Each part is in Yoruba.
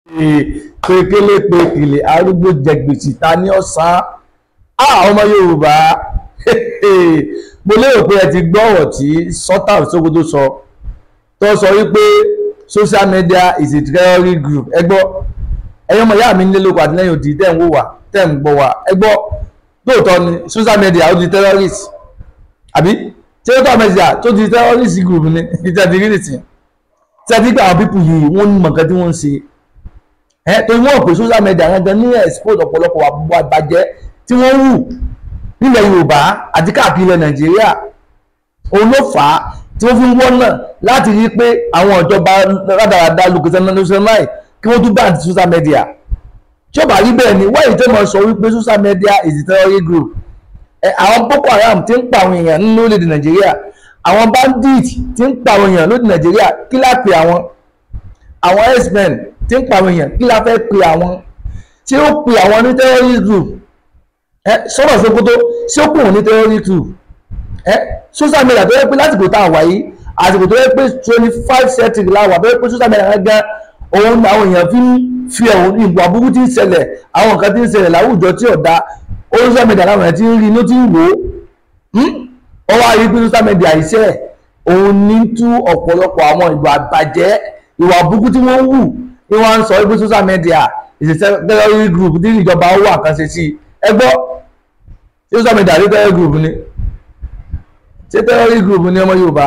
Pékélé pékélé arúgbó jẹ gbèsè ta ní ọ̀sán. Ọmọ Yorùbá, mo lérò pé ẹ ti gbọ́ ọ̀rọ̀ tí Sultan Sokoto sọ, tó sọ wípé social media is a terrorist group. Ẹ gbọ́, ẹ̀yin ọmọ ìyá mi nílé lóko àtìlẹ́yìn òdì tẹ́ ń wò wá, tẹ́ ń gbọ́ wá, ẹ gbọ́, lóòótọ́ ni social media ó di terrorist àbí? Social media tó di terrorist group ni ìtẹ̀dí rí nìsín tí a ti gbà. Àwọn people yìí, wọ́n ní mọ̀ nǹkan tí wọ́n ń ṣe ẹ, torí wọ́n pè social media yẹn gan ní expose ọ̀pọ̀lọpọ̀ àbàjẹ́ tí wọ́n wù nílẹ̀ Yorùbá àti káàkiri ilẹ̀ Nàìjíríà. Òun ló fà á tí wọ́n fi ń wọ́n náà láti rí pé àwọn ìjọba rádaràda lùkùsẹ̀ kí wọ́n tún ban social media. Tí ó bá rí bẹ́ẹ̀ ni wáyé tó máa sọ wípé social media is a terrorist group? Àwọn Boko Haram tí ń pa àwọn èèyàn nínú orílẹ̀-èdè Nàìjíríà, àwọn bandit tí ń pa àwọn èèyàn lóde Nàìjíríà, kí la pè àwọn? Àwọn herdsmen tí ń pa àwọn èèyàn, kí la fẹ́ pè àwọn? Tí ó pè àwọn ní terrorist group? Ẹ sọ̀rọ̀ Sokoto, ṣé ó pè wọ́n ní terrorist group? Ẹ social media tó yẹ pé lásìkò tá a wà yìí, àsìkò tó yẹ pé 25 century la wà, tó yẹ pé social media gángan òun ni àwọn èèyàn fi ń fi ẹ̀hún ìwà burúkú tí ń ṣẹlẹ̀, àwọn nǹkan tí ń ṣẹlẹ̀ láwùjọ tí ò da, social media làwọn èèyàn ti ń rí inú tí ń wò ó. Ó wá rí pé social media iṣẹ́ òun ní tú ọ̀pọ̀lọpọ̀ àwọn ìwà àbàjẹ́, ìwà burúkú tí wọ́n ń wù ní wọ́n ń sọ wípé social media is a terrorist group tí ìjọba wà kan ṣe sí. Ẹ gbọ́, social media ní terrorist group ni? Ṣé terrorist group ni? Ọmọ Yorùbá,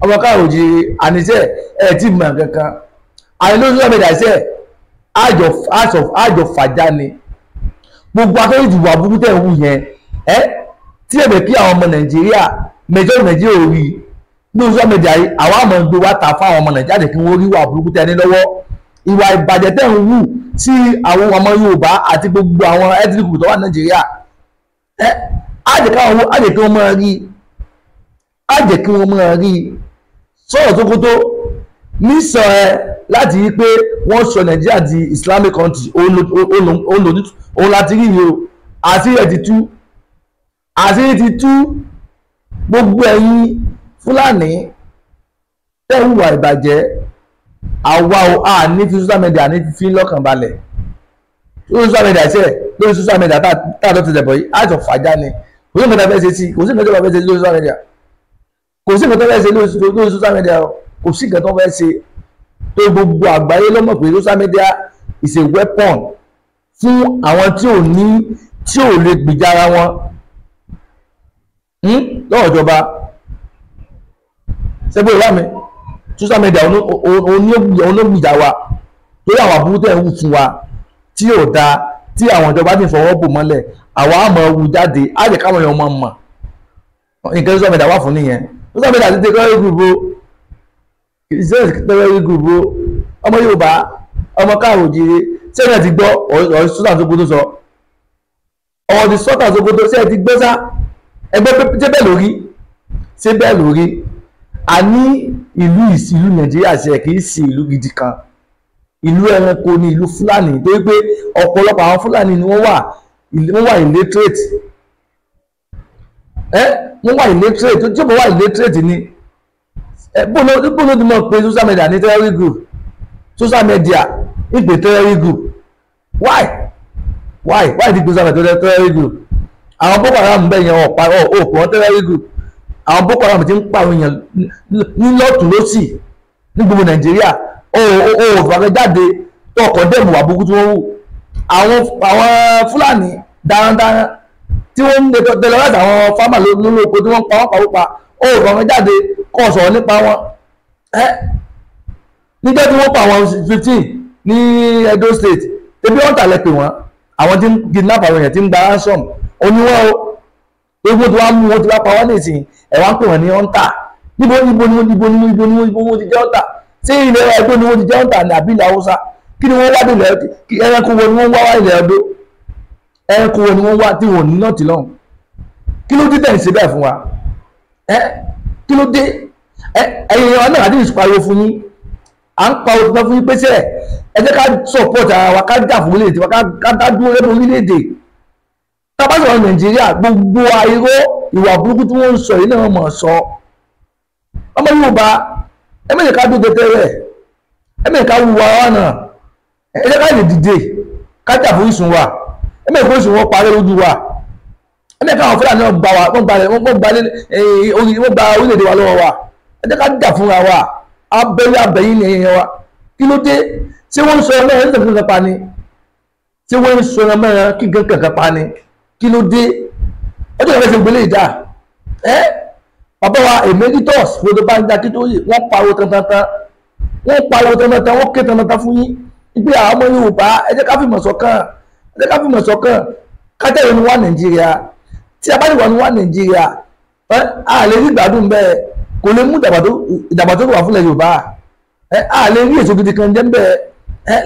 ọmọ káàrò jíire, àníṣe ẹ tí mọ̀ kankan àní lórí social media iṣẹ́ àjọ fàjá ni. Gbogbo akẹ́rẹ́ ìdìbò àbúrú tẹ̀ ń wù yẹn ẹ tí ẹ̀bẹ̀ kí àwọn ọmọ Nàìjíríà, majority Nàìjíríà ò rí ní social media yìí, àwa àmọ́ ń gbé wá ta fún àwọn ọmọ Nàìjíríà kí wọ́n rí ìwà burúkú tẹ́ ní lọ́wọ́, ìwà ìbàjẹ́ tẹ̀ ń wù sí àwọn ọmọ Yorùbá àti gbogbo àwọn ethnic group tó wà Nàìjíríà. Ẹ á jẹ́ káwọn, á jẹ́ kí wọ́n máa rí, á jẹ́ kí wọ́n máa rí. Sọ̀rọ̀ Sókótó nísọ ẹ láti rí pé wọ́n sọ Nàìjíríà di Islamic country, òun láti rí yìí o. Àṣírí ẹ̀ ti tú, àṣírí ti tú. Gbogbo ẹ̀yin Fúlàní tẹ́ ń hùwà ìbàjẹ́, àwa ò à ní fi social media ní fi lọ́kàn balẹ̀ lórí social media. Ṣe lórí social media tá a tó ti dẹ̀bọ̀ yìí, àjọ fàájà ni. Kò sí nǹkan tó fẹ́ ṣe sí, kò sí nǹkan tó fẹ́ ṣe lórí social media, kò sí nǹkan tó fẹ́ ṣe lórí social media, kò sí nǹkan tó fẹ́ ṣe tó. Gbogbo àgbáyé ló mọ̀ pé social media is a weapon fún àwọn tí ò ní, tí ò lè gbìjà ara wọn lọ́wọ́ ìjọba. Ṣẹ́gbẹ́ ìwà mi, social media onígbìjà wa torí àwọn àbúrú tẹ̀ ń wù fún wa tí ò dáa, tí àwọn ìjọba ti fọwọ́ bò mọ́lẹ̀, àwa á mọ̀ wù jáde, á jẹ́ káwọn èèyàn mọ̀ mọ̀. Nǹkan social media wà fún nìyẹn. Social media ti dé terrorist group o, terrorist group o. Ọmọ Yorùbá, ọmọ káàró jíire, sẹ́yìn ẹ̀ ti gbọ́ ọ̀rọ̀ Sultan Sokoto sọ, ọ̀rọ̀ ti Sultan Sokoto, sẹ́yìn ti gbọ́ sá? Ẹgbẹ́ ṣé bẹ́ẹ̀ lórí? Ṣé bẹ́ẹ̀ lórí? A ní ìlú ìlú Nàìjíríà ṣe kì í ṣe ìlú gidi kan, ìlú ẹranko ni ìlú Fúlàní, torí pé ọ̀pọ̀lọpọ̀ àwọn Fúlàní ni wọ́n wà illiterate. Ẹ wọ́n wà illiterate. Tí ó bá wà illiterate ni ẹ bó ló ti mọ̀ pé social media ní terrorist group? Social media ìpè terrorist group, why di social media terrorist group? Àwọn Boko Haram bẹ́ẹ̀ yẹn, ọ̀pá òpó wọn terrorist group. Àwọn Boko Haram ti ń pa àwọn èèyàn ní lọ́tún lọ́sì ní gbogbo Nàìjíríà, ó fàfẹ́ jáde tó ọkọ̀ dẹ̀mù wà burúkú tí wọ́n wù. Àwọn Fúlàní darandaran tí wọ́n ń tẹlẹ́rẹ́sì àwọn farmer lólóko tí wọ́n ń pa wọ́n pa ó fàfẹ́ jáde kọ́ sọ̀rọ̀ nípa wọn. Ẹ́ níjọ́ tí wọ́n pa àwọn 15 ní Edo State, ebi wọ́n tàlẹ́ pé wọ́n àwọn tí ń kidnap àwọn èèyàn, tí ń gba ransom oníwọ̀n o. Gbogbo tí wọ́n mú wọn tí wọ́n pa wọ́n nìsín, ẹ̀ wá ń pè wọ́n ní hunter. Níbo níbo níbo níbo níbo níbo níbo níbo wọ́n ti jẹ́ hunter? Ṣé ilẹ̀ Ẹdó ni wọ́n ti jẹ́ hunter ní àbí ilẹ̀ Haúsá? Kí ni wọ́n wá dé ilẹ̀? Ẹranko wo ni wọ́n wá wá ilẹ̀ Ẹdó? Ẹranko wo ni wọ́n wá tí wọ́n ní náà tì lọ́hùn? Kí ló dé tẹ̀ ń ṣe bẹ́ẹ̀ fún wa? Ẹ kí ló dé? Ẹ ẹ̀yin èèyàn náà àti ìpariwo fún yín, à ń pa òtún fún yín pé sẹ́ ẹ jẹ́ ká support ara wa, ká jà fún orílẹ̀-èdè wa, ká dá dúró lẹ́nu orílẹ̀-èdè. Tá a bá sọ̀rọ̀ Nàìjíríà, gbogbo irọ́, ìwà burúkú tí wọ́n ń sọ yìí náà mọ̀ sọ. Ọmọ Yorùbá, ẹ mẹ́jẹ̀ ká dúró tẹ́tẹ́ rẹ̀, ẹ mẹ́jẹ̀ ká wúwa wa náà. Ẹ jẹ́ ká lè dìde ká jà fún ìsùn wa. Ẹ mẹ́rin kó ìsùn wọn parẹ́ lójú wa. Ẹ mẹ́rin káwọn Fúlàní náà gbà wá, wọ́n gba orílẹ̀-èdè wa lọ́wọ́ wa. Ẹ jẹ́ ká jà fúnra wa. Abẹ́rẹ́ abẹ́yìn ni ẹ̀yìn wa. Kí ló dé? Ṣé wọ́n ń sọ ọmọ ẹ̀rọ kankan pa ni? Ṣé wọ́n ń sọ ọmọ ẹ̀rọ kíkan kankan pa ni? Kí ló dé? Ọjọ́ ìfẹ́ ṣe gbélé ìjà. Ẹ́ bàbá wa Emeritus Frodo Banji Akintoye, wọ́n pariwo tantantan, wọ́n pariwo tantantan, wọ́n ké tantantan fún yín pé àwọn ọmọ Yorùbá, ẹ jẹ́ ká fìmọ̀ ṣọ̀kan, ẹ jẹ́ ká fìmọ̀ ṣọ̀kan, ká tẹ̀lé ní wá Nàìjíríà. Tí a bá lè wà ní wá Nàìjíríà, a lè rí ìgbádùn bẹ́ẹ̀, kò lè mú ìdàgbàsókè wá fúnlẹ̀ Yorùbá, a lè rí èso gidi kan jẹ́ bẹ́ẹ̀.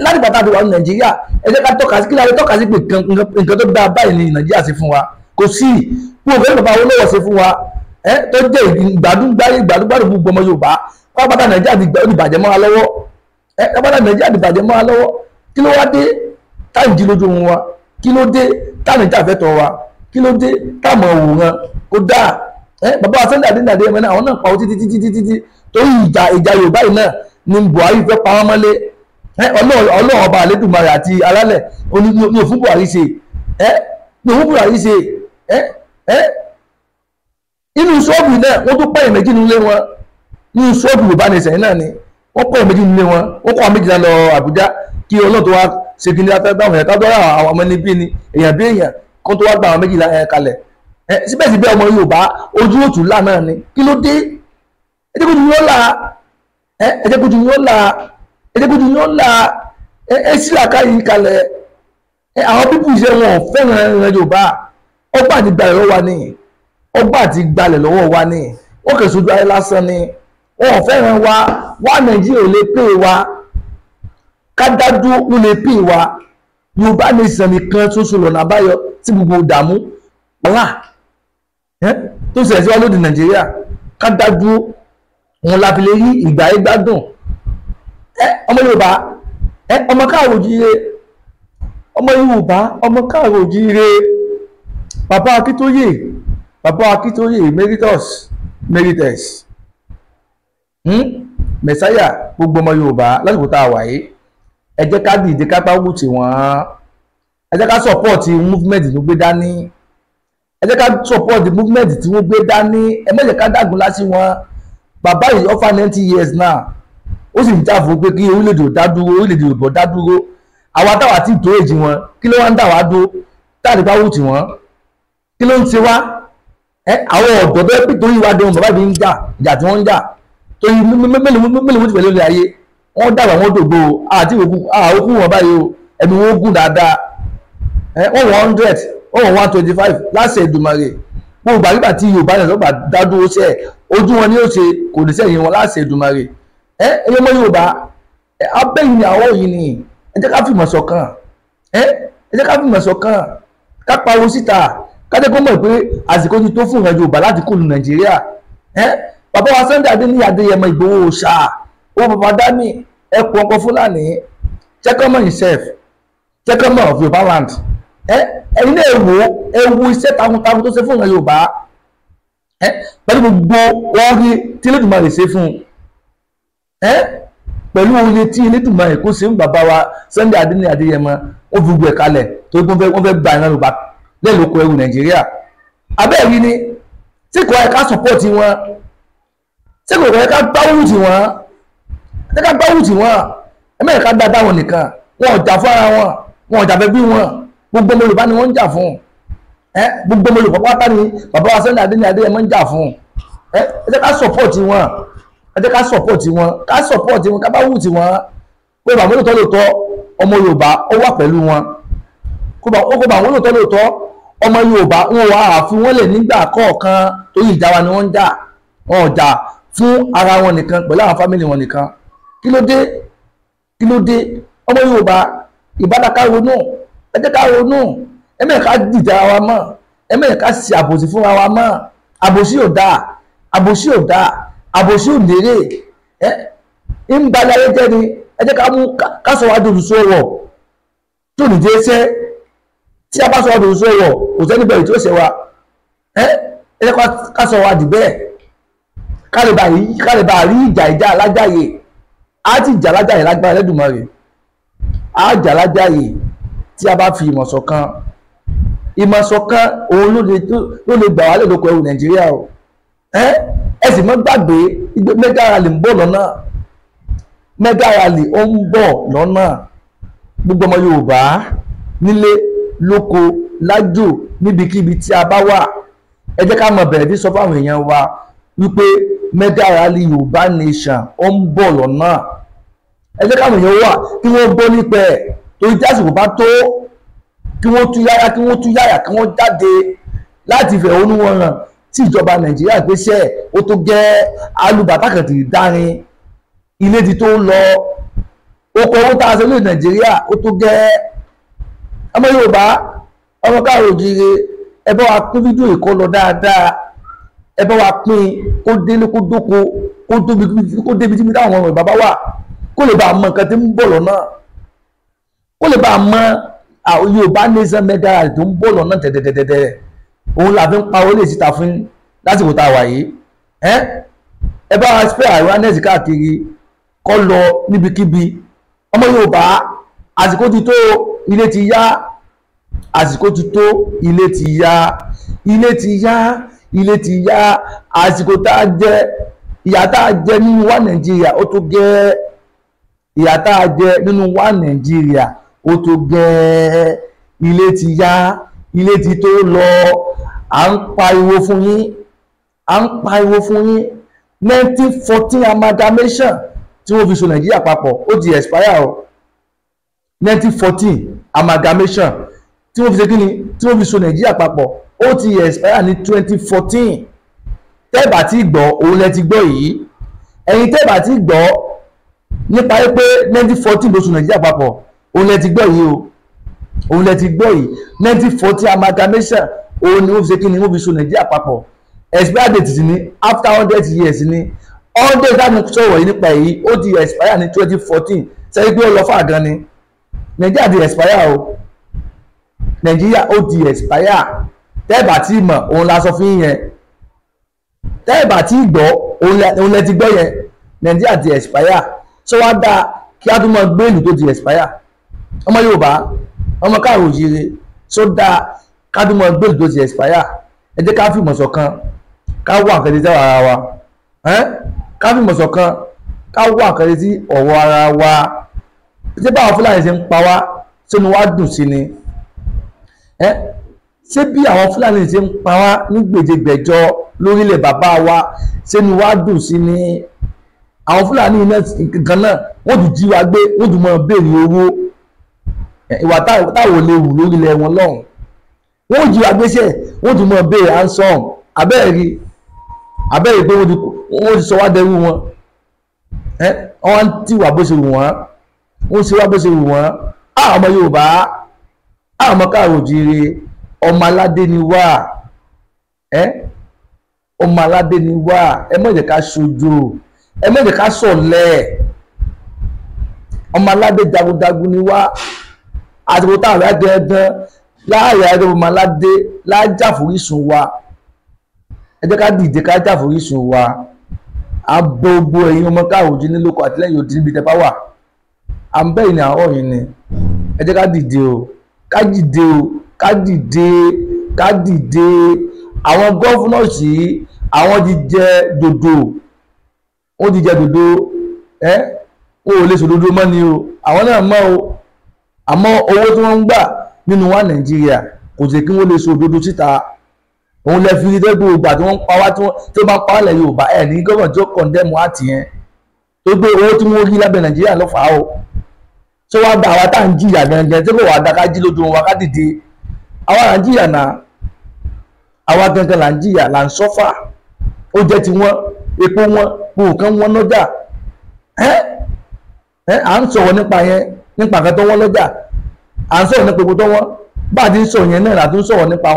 Láti bàtà àti wà ní Nàìjíríà, ẹ jẹ́ ká tọ́ka sí, kí la lè tọ́ka sí pé nǹkan tó dáa báyìí ní Nàìjíríà ṣe fún wa? Kò sí. Gbogbo nǹkan bàbá Awólọ́wọ̀ ṣe fún wa, tó jẹ́ ìgbádùn gbáyé, ìgbádùn gbádùn gbogbo ọmọ Yorùbá pátápátá, Nàìjíríà ti bàjẹ́ mọ́ wa lọ́wọ́. Pátápátá Nàìjíríà ti bàjẹ́ mọ́ wa lọ́wọ́. Kí ló wá dé táyì jí lójú ohun wa? Kí ló dé táyì jà fẹ́tọ̀ wa? Kí ló dé táàmù òwòrán kó dáa? Bàbá wa Sunday Adéníyì Adéyẹmọ náà, àwọn náà pawó títí títí títí títí torí ìjà Yorùbá yìí náà ni Buhari fẹ́ pa wọ́n mọ́lé. Ọlọ́run ọba Àlédùmarè àti alálẹ̀ ní òfún Buhari ṣe, ní òfún Buhari ṣe. Inú ṣọ́ọ̀bù náà wọ́n tún pẹ̀yìn méjì nílé wọn. Nínú ṣọ́ọ̀bù Yorùbá ní ìsẹ̀yìn náà ni wọ́n pẹ̀yìn méjì nílé wọn. Wọ́n kọ́ àwọn méjìlá lọ Àbújá kí Ọlọ́run tó wá ṣe kí ní afẹ́ bá àwọn ẹ̀ka tó rà àwọn ọmọ ẹni bí ni èèyàn bí èèyàn kó tó wá gba àwọn méjìlá ẹ̀ kalẹ̀. Síbẹ̀síbẹ̀ ọmọ Yorùbá ojú òtún là náà ni. Kí ló dé? Ẹ jẹ́ kó ju yóò là, ẹ jẹ́ kó ju yóò là, ẹ jẹ́ kó ju yóò là. Ẹ sílàkà yìí kalẹ̀. Àwọn pípù iṣẹ́ wọn ò fẹ́ràn ẹran Yorùbá. Ọgbà àti gbalẹ̀ lọ́wọ́ wa ni, ọgbà àti gbalẹ̀ lọ́wọ́ wa ni. Wọ́n kẹ̀ sójú ayé lásán ni, wọn ò fẹ́ràn wa. Wá Nàìjíríà ò lè pè wa, ká dájú ló lè pè wa. Yorùbá nation nìkan ṣoṣo lọ́nà àbáyọ tí gbogbo ìdààmú wà tó ṣẹlẹ̀ sí wa lóde Nàìjíríà. Ká dájú wọn la fi lè rí ìgbà yìí gbádùn. Ọmọ Yorùbá, ọmọ káàró òjíire, ọmọ Yorùbá, ọmọ káàró òjíire, bàbá Akíntóyè, bàbá Akíntóyè Emeritus, Emeritus, Mẹ̀sáyà, gbogbo ọmọ Yorùbá lásìkò tá a wà yìí, ẹ jẹ́ ká dìde ká gbárùkù tì wọ́n. Ẹ jẹ́ ká support movement tó gbé dání. Ẹ jẹ́ ká support movement tí wọ́n gbé dání. Ẹ má jẹ́ ká dàgún lásì wọn. Bàbá yìí offer 90 years now, ó sì ń jà fún pé kí orílẹ̀-èdè ò dá dúró, orílẹ̀-èdè ò bọ̀ dá dúró. Àwa táwa tí tó èjì wọn, kí ló wá ń dà wá dúró táàdì gbárùkù tì wọ́n? Kí ló ń ṣe wá? Àwọn ọ̀dọ́ bẹ́ẹ̀ pé torí ìwádìí wọn bàbá mi ń jà, ìjà tí wọ́n ń jà torí mélòó mélòó ti pẹ̀lú ilé ayé wọ́n dàgbà, wọ́n dògbò àti òkú wọn báyìí o, ẹ̀mí wọn gùn dáadáa. Wọ́n 100, wọ́n 125 láṣẹ Èdùmàrè. Gbogbo àgbà tí Yorùbá náà lọ́gbà dádúró sẹ́ ojú wọn ni ó ṣe, kò ní sẹ́yìn wọn láṣẹ Èdùmàrè. Ẹ̀yọ́ mọ́ Yorùbá, abẹ́yìn ni àwọ̀ yìí ni. Ẹ jẹ́ ká fìmọ̀ ṣọ̀kan, ẹ jẹ́ ká fìmọ̀ ṣọ̀kan, ká pariwo síta, ká jẹ́ kó mọ̀ pé àsìkò ti tó fún ìran Yorùbá láti kúrò Nàìjíríà. Bàbá wa Sunday Adéníyì Adéyẹmọ Ìgbòho Òòṣà, owó bàbá dání, ẹkùn ọkọ Fúlàní, Checkmate himself, Checkmate of Yorùbá land. Ẹ̀yin náà wò ó, ẹ wo iṣẹ́ takuntakun tó ṣe fún ìran Yorùbá, pẹ̀lú gbogbo oore tí Elédùmarè ṣe fún un, pẹ̀lú oore tí Elédùmarè kó ṣe fún bàbá wa Sunday Adéníyì Adéyẹmọ, ó fi gbogbo ẹ̀ kalẹ̀ tó wọ́n fẹ́ gba ìran Yorùbá lẹ́lòkọ ẹrù Nàìjíríà. Abẹ́ẹ̀rí ni tí kò yẹ ká support wọn, tí kò yẹ ká gbáwù tì wọ́n, ẹ ká gbáwù tì wọ́n. Ẹ mẹ́rin ká dá dáwọn nìkan, wọn ò jà fún ara wọn, wọn ò jà fẹ́ bí wọn. Gbogbo ọmọ Yorùbá ni wọ́n ń jà fún. Gbogbo ọmọ Yorùbá pátá ni bàbá wa Sunday Adéníyì Adéyẹmọ ń jà fún. Ẹ jẹ́ ká support wọn, ẹ jẹ́ ká support wọn, ká support wọn, ká bá wù tì wọ́n pé bàbá olóòótọ́ lóòótọ́ ọmọ Yorùbá ó wà pẹ̀lú wọn. Kó bá àwọn olóòótọ́ lóòótọ́ ọmọ Yorùbá wọn wà á fi wọ́n lè nígbà kọ̀ọ̀kan torí ìjà wa ni wọ́n ń jà. Wọn ò jà fún ara wọn nìkan pẹ̀lú àwọn fámìlì wọn nìkan. Kí ló dé? Kí ló dé? Ọmọ Yorùbá ìbádá ká ronú, ẹ jẹ́ ká ronú. Ẹ mẹ́rin ká dìjà ara wa mọ́, ẹ mẹ́rin ká ṣe àbòsí fúnra wa mọ́. Àbòsí ò dáa, àbòsí ò dáa, àbòsí ò lérè. Ń balẹ̀ ayé jẹ́ ni. Ẹ jẹ́ ká mú ká sọ wá dòdò sọ̀rọ̀ tó ní jẹ́ ṣẹ́. Tí a bá sọ wá dòdò sọ̀rọ̀, kò sẹ́ni bẹ̀rẹ̀ tí ó ṣe wa. Ẹ jẹ́ ká sọ wá dì bẹ́ẹ̀, ká lè bá rí ìjà alájàyè. Á ti ìjà alájàyè lágbára Ẹlẹ́dùmarè. Àjàlájàyè tí a bá fi ìmọ̀ ṣọ̀kan. Ìmọ̀ ṣọ̀kan òun ló lè gbà wálẹ̀ lóko ẹrù Nàìjíríà o. Ẹ sì mọ́ gbàgbé mega rally ń bọ̀ lọ́nà. Mega rally ó ń bọ̀ lọ́nà. Gbogbo ọmọ Yorùbá nílé lóko lájò níbikíbi tí a bá wà, ẹ jẹ́ ká mọ̀ bẹ̀rẹ̀ tí sọ fáwọn èèyàn wa wípé mega rally Yorùbá nation ó ń bọ̀ lọ́nà. Ẹ jẹ́ káwọn èèyàn wà kí wọ́n gbọ́ nípa ẹ̀, torí tí àsìkò bá tó kí wọ́n tú yáyá, kí wọ́n tú yáyà, kí wọ́n jáde láti fẹ̀hónú wọn hàn tí ìjọba Nàìjíríà gbéṣẹ́ ó tó gẹ́ alùbàtà kan ti dárin, ilé ti tó lọ, oko owó tá a ṣe lórí Nàìjíríà ó tó gẹ́. Ọmọ Yorùbá, ọmọ káàró òjíire, ẹ bá wa pín fídíò yìí kó lọ dáadáa, ẹ bá wa pín kó délé kó dóko kó débi tí táwọn ọmọ Yorùbá bá wà, kó lè bá a mọ nǹkan tí ń bọ̀ lọ́nà, kó lè bá a mọ Yorùbá nation mega rally tó ń bọ̀ lọ́nà tẹ̀tẹ̀tẹ̀tẹ̀. Òun là fi ń pa orílẹ̀ síta fún lásìkò tá a wà yìí. Ẹ bá wa spread awareness káàkiri kó lọ níbikíbi. Ọmọ Yorùbá, àsìkò ti tó, ilé ti yá. Àsìkò ti tó, ilé ti yá, ilé ti yá, ilé ti yá. Àsìkò tá a jẹ, ìyà tá a jẹ nínú wa Nàìjíríà ó tó gẹ́. Ìyà tá a jẹ nínú wa Nàìjíríà ó tó gẹ́. Ilé ti yá, ilé ti tó lọ. À ń pariwo fún yín, à ń pariwo fún yín. 1914 amalgamation tí wọ́n fi so Nàìjíríà papọ̀ ó ti expire o. 1914 amalgamation tí wọ́n fi ṣe kíni, tí wọ́n fi so Nàìjíríà papọ̀ ó ti expire ní 2014. Tẹ́ẹ̀bà tí gbọ́ òun lẹ ti gbọ́ yìí. Ẹ̀yin tẹ́ẹ̀bà tí gbọ́ nípa pé 1914 ló so Nàìjíríà papọ̀ òun lẹ ti gbọ́ yìí o, òun lẹ ti gbọ́ yìí. 1914 amalgamation òun ni wọ́n fi ṣe kíni, wọ́n fi so Nàìjíríà papọ̀. Expire date sì ni after 100 years ni. 100 dáná sọ̀rọ̀ yìí nípa èyí ó ti expire ní 2014. Sẹ́yìn pé ó lọ fà gan ni. Nàìjíríà ti expire o, Nàìjíríà ó ti expire. Tẹ́ẹ̀bà tí mọ̀ òun la sọ fún yẹn, tẹ́ẹ̀bà tí gbọ́ òun lẹ ti gbọ́ yẹn. Nàìjíríà ti expire. Ṣé wàá dáa kí á tún mọ gbé ìlú tó ti expire? Ọmọ Yorùbá, ọmọ káàró òjíire, ṣó dáa ká tún mọ gbé ìlú tó ti expire? Ẹ jẹ́ ká fìmọ̀ ṣọ̀kan, ká wá nǹkan tí ọ̀rọ̀ ara wa, ká fìmọ̀ ṣọ̀kan, ká wá nǹkan tí ọ̀rọ̀ ara wa. Ṣé báwọn Fúlàní ṣe ń pa wá sínú wa dùn sí ni? Ṣé bí àwọn Fúlàní ṣe ń pa wá ní gbèjègbèjọ lórílẹ̀ bàbá wa sínú wa dùn sí ni? Àwọn Fúlàní gan náà wọ́n tún jí wa gbé, wọ́n tún máa béèrè owó. Ìwà táwọn lè wù lórílẹ̀ wọn lọ́hùn, wọ́n jí wa gbéṣẹ́, wọ́n tún máa béèrè ransom. Abẹ́ẹ̀rí abẹ́ẹ̀rí pé wọ́n ti sọ wá dẹrú wọn. Wọ́n ti wà bó ṣe wù wọ́n, wọ́n ṣe wá bó ṣe wù wọ́n. Ọmọ Yorùbá, ọmọ káàró òjíire, ọmọ aládé ni wá. Ọmọ aládé ni wá. Ẹ má jẹ́ ká ṣojo, ẹ má jẹ́ ká ṣọ̀lẹ. Ọmọ aládé jagunjagun ni wá. Àsìkò táwọn ará gẹ́gẹ́ láàyè ayé ọmọ aládé lájàforísùn wa. Ẹ jẹ́ ká dìde ká jàforísùn wa. À ń bẹ gbogbo ẹ̀yin ọmọ káàró òjíire nílòkọ àtìlẹ́yìn òdì níbi tẹ́ bá wà. À ń bẹ ìní àárọ̀ yìí ni. Ẹ jẹ́ ká dìde o, ká dìde o, ká dìde, ká dìde. Àwọn gọ́fúnọ̀sì yìí àwọn ti jẹ dòdò, wọ́n ti jẹ dòdò. Wọn ò lè sòdodo mọ́ ni o, àwọn náà mọ́ o. Àmọ́ owó tí wọ́n ń gbà nínú wa Nàìjíríà kò jẹ́ kí wọ́n lè sòdodo síta. Òun lè fi dẹ́gbẹ́ ògbà tí wọ́n ń pa wá, tí wọ́n bá ń pa wá lẹ̀ Yorùbá ẹ̀ ní gọ́ọ̀mọ̀ tí ó kọ̀ndẹ́mù àti yẹn tó gbé owó tí wọ́n rí lábẹ́ Nàìjíríà ló fà á o. Ṣé wàá da àwa tá à ń jìyà gangan tí kò wàá da ká jí lójú wa ká dìde? Àwa là ń jìyà náà, àwa gangan là ń jìyà, là ń sọ́fà. Ó jẹ́ ti wọ́n, epo wọn, gbogbo nǹkan wọn lọ́jà. À ń sọ̀rọ̀ nípa yẹn, nípa nǹkan tó wọ́n lọ́jà. À ń sọ̀rọ̀ nípa epo tó wọ́n. Bá a ti ń sọ̀rọ̀ yẹn náà là tún sọ̀rọ̀ nípa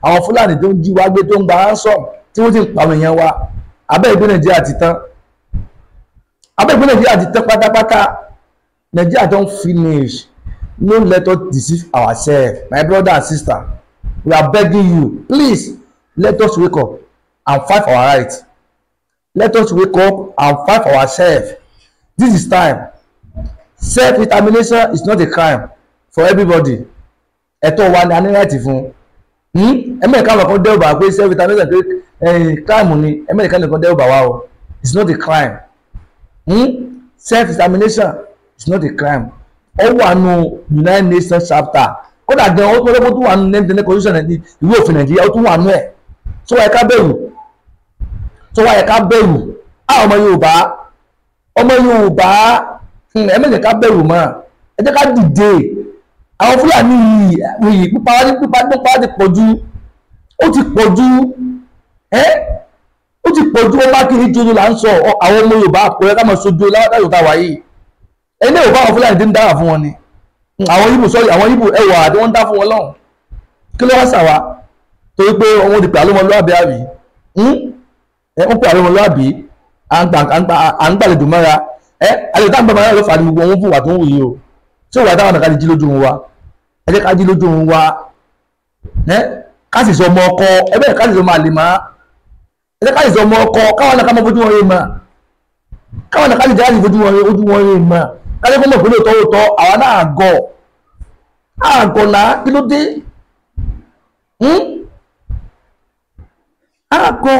àwọn Fúlàní tó ń jí wa gbé, tó ń gba ransom, tí wọ́n ti ń pa àwọn èèyàn wa. Abẹ́ ìgbé Nàìjíríà ti tán. Abẹ́ ìgbé Nàìjíríà ti tán pátápátá. Nigeria don finish. No let us deceive ourselves. My brother and sister, we are begging you, please let us wake up and fight for our rights. Let us wake up and fight for ourselves. This is time. Self-determination is not a crime for everybody. Ẹ̀tọ́ wa ni a ní right fún. Ẹ̀mẹ́ríkà lọ́kàn dẹ́rù bà pé self-determination pé crime ni. Ẹ̀mẹ́ríkà lọ́kàn dẹ́rù bà wá o. It's not a crime. Self-determination is not a crime. Ó wà nù United Nations chapter. Kódà gan ó tún wà nù Nigerian constitution, ìwé òfin Nàìjíríà, ó tún wà nù ẹ̀. Tó wáyé ká bẹ̀rù, tó wáyé ká bẹ̀rù. Á ọmọ Yorùbá, ọmọ Yorùbá, ẹ má jẹ́ ká bẹ̀rù mọ́, ẹ jẹ́ ká dìde. Àwọn Fúlàní yìí pípa wá ní pípa nípa ti pọ̀ jù, ó ti pọ̀ jù, ẹ́ ó ti pọ̀ jù. Ó bá kiri jojo là ń sọ. Àwọn ọmọ Yorùbá kò yẹ ká máa sojú láyò tá a wà yìí. Ẹni náà ò bá àwọn Fúlàní tí ń dára fún wọn ni àwọn Ìgbò, sọ́ọ̀rì, àwọn Ìgbò ẹwà àti wọ́n ń dá fún wọn lọ́hùn. Kí ló wá sàwá torí pé wọ́n ti pè àlọ́mọlúwàbí àbí wọ́n pè àlọ́mọlúwàbí, à ń gbàlejò mọ́ra. Àlejò táwọn bàbá náà ló fà ní gbogbo wọn fún wa tó ń wù yìí o. Tí ó wà táwọn àkàdé jí lójú wa, ẹ jẹ́ ká jí lójú wa, ká sì sọ ọmọ ọkọ ẹ bẹ́ẹ̀, ká sì sọ ọmọ àlè má, ẹ jẹ́ ká sì sọ ọmọ ọkọ, káwọn náà ká mọ fojú wọn rí mà, káwọn náà ká sì jẹ́ láti fojú wọn rí ojú wọn rí mà, ká lè fún mọ̀ pé lóòótọ́ lóòótọ́ àwa náà àgọ̀ àgọ̀ là. Kí ló dé àgọ̀?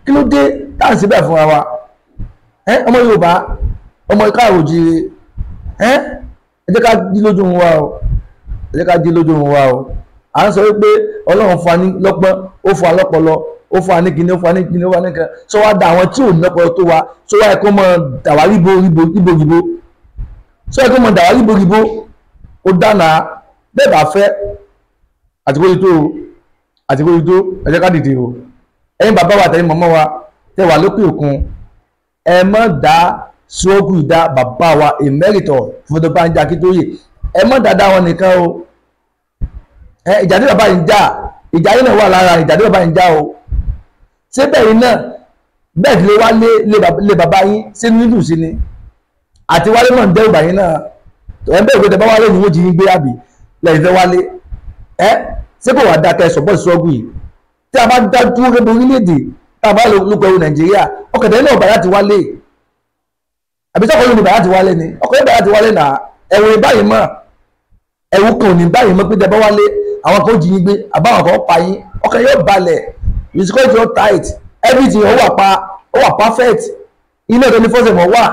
Kí ló dé táà sí bẹ́ẹ̀ fúnra wa? Ọmọ Yorùbá, ọmọ káàrò jíire, ẹ jẹ́ ká jí lójú wa o, ẹ jẹ́ ká jí lójú wa o. À ń sọ wípé Ọlọ́run fún wa ní lọ́pọ́n, ó fún wa lọ́pọlọ, ó fún wa ní kíní, ó fún wa ní kíní, ó fún wa ní kan. Sọ wá da àwọn tí ò ní lọ́pọlọ tó wa, sọ wá ẹ̀kọ́ mọ dàwá ríbo ríbo ríbo ríbo, sọ ẹ̀kọ́ mọ dàwá ríbo ríbo. Ó dáná bẹ́ẹ̀ bá fẹ́ àtìkóyí tó o, àtìkóyí tó. Ẹ jẹ́ ká dìde o. Ẹ̀yin bàbá wa àtẹ̀yin màmá wa tẹ́ wà lókè òkun, ẹ má dá sóògùn ìdá bàbá wa Emeritus Professor Banji Akíntóyè, ẹ má dáadáa wọn nìkan o. Ìjà tí bàbá yìí ń jà, ìjà yìí náà wà lára ìjà tí bàbá yìí ń jà o. Ṣé bẹ́ẹ̀ yìí náà bẹ́ẹ̀ tí lè wá lé bàbá yín sínú nídùú sí ni àti wálé náà ń dẹ́rù bàyín náà? Ẹ bẹ́ẹ̀ pé tẹ bá wálé ni wọ́n jí yín gbé, àbí lẹ́yìn fẹ́ wálé? Ẹ ṣé kò wá dáa kẹ́ sọ̀pọ̀ sọ́ọ̀gù yìí? Tí a bá dá dúró gẹ́gẹ́ bí orílẹ̀-èdè tá a bá lóko ẹrù Nàìjíríà, ọkẹ̀dẹ̀ náà bàyà ti wálé, àbí sọ́kọ̀ yóò ní bàyà ti wálé ni? Ọkọ̀ yóò bàyà ti wálé náà. Ẹ̀wù ní báyìí mọ̀, ẹ̀wù kan ò ní báyìí mọ̀ pé tẹ bá wálé àwọn kan ó jí yín gbé àbáwọn kan ó pa yín. Ọkọ̀ yóò balẹ̀, the security yóò tight, everything ó wà pa, ó wà perfect, ilé ẹ̀tọ́ ní fọ́sẹ̀ mọ̀ wà.